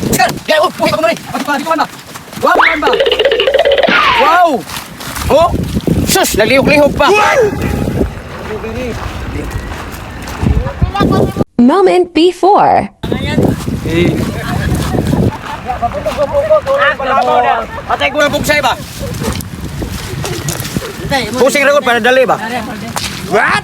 Oscar! Gaya, oh, buhi pa ko rin. Pagpapikuan ba? Wow, ba? Wow! Oh! Sus, naglihok-lihok pa. Moment before. Patay ko na bugsay ba? Pusing record para dali ba? What?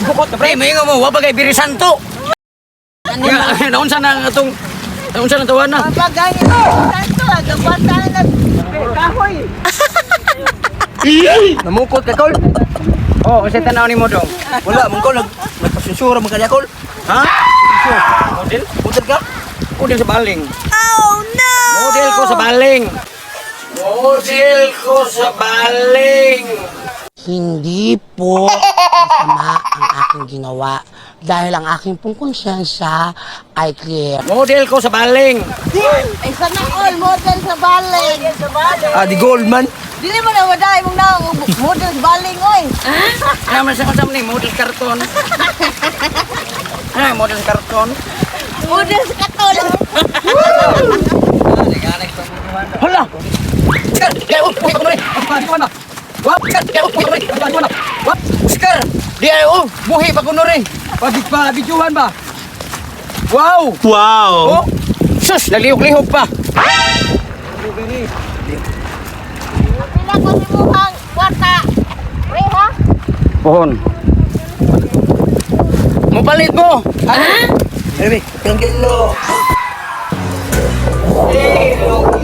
Bukot na pre, may mo, wa bagay birisanto. Naunsa na ang atong naunsa na tawa na. Bagay santo, agawata na kahoy. Namukot ka kol. Oh, kasi tanaw ni mo dong. Wala, man ko, nagpasensura man kanya, kol. Ha? Model? Model ka? Model sa baling. Oh no! Model ko sa baling. Model ko sa baling. Hindi po masama ang aking ginawa dahil ang aking pong konsensya ay clear. Model ko sa baling. Ay sana all model sa baling. Sa baling. Ah, di gold man. Dili mo na waday mong naong model sa baling oy. Ano man sa ni model karton. Ano model karton? Model sa katol. Hala. Oscar, gaya oh, buhi pa ko rin. Pagpapikuan ba? Wow, Oscar, gaya oh, buhi pa ko rin. Pagpapikuan ba? Wow, Oscar, di ay oh, buhi pa ko rin. Pagpapikuan ba? Wow! Wow! Oh! Sus, naglihok-lihok pa. Pila ko ni muhang kwarta. Pre ha? Pohon. Mupalit mo. Ha? Anyway, ilang kilo?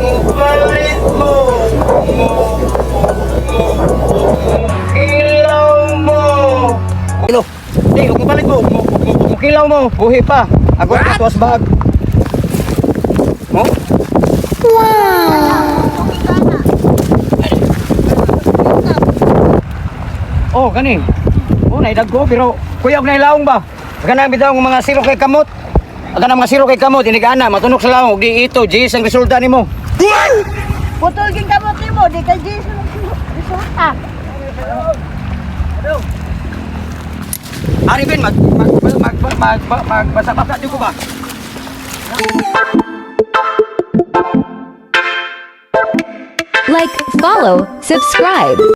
Mupalit mo. Kilaw mo. Kilo. Di, huwag mupalit mo. Mukilaw mo. Buhi pa. Ako tuwas bag. Mo? Oh, gani. Oh, naidag ko pero kuya og nailaong ba? Kanang bitaw ng mga siro kay kamot. Aga mga siro kay kamot inigana matunok sa laong og di ito jis ang resulta nimo. Putol ging kamot nimo di kay Jesus resulta. Ari ben mag mag mag mag mag mag basa-basa di ko ba? Like, follow, subscribe.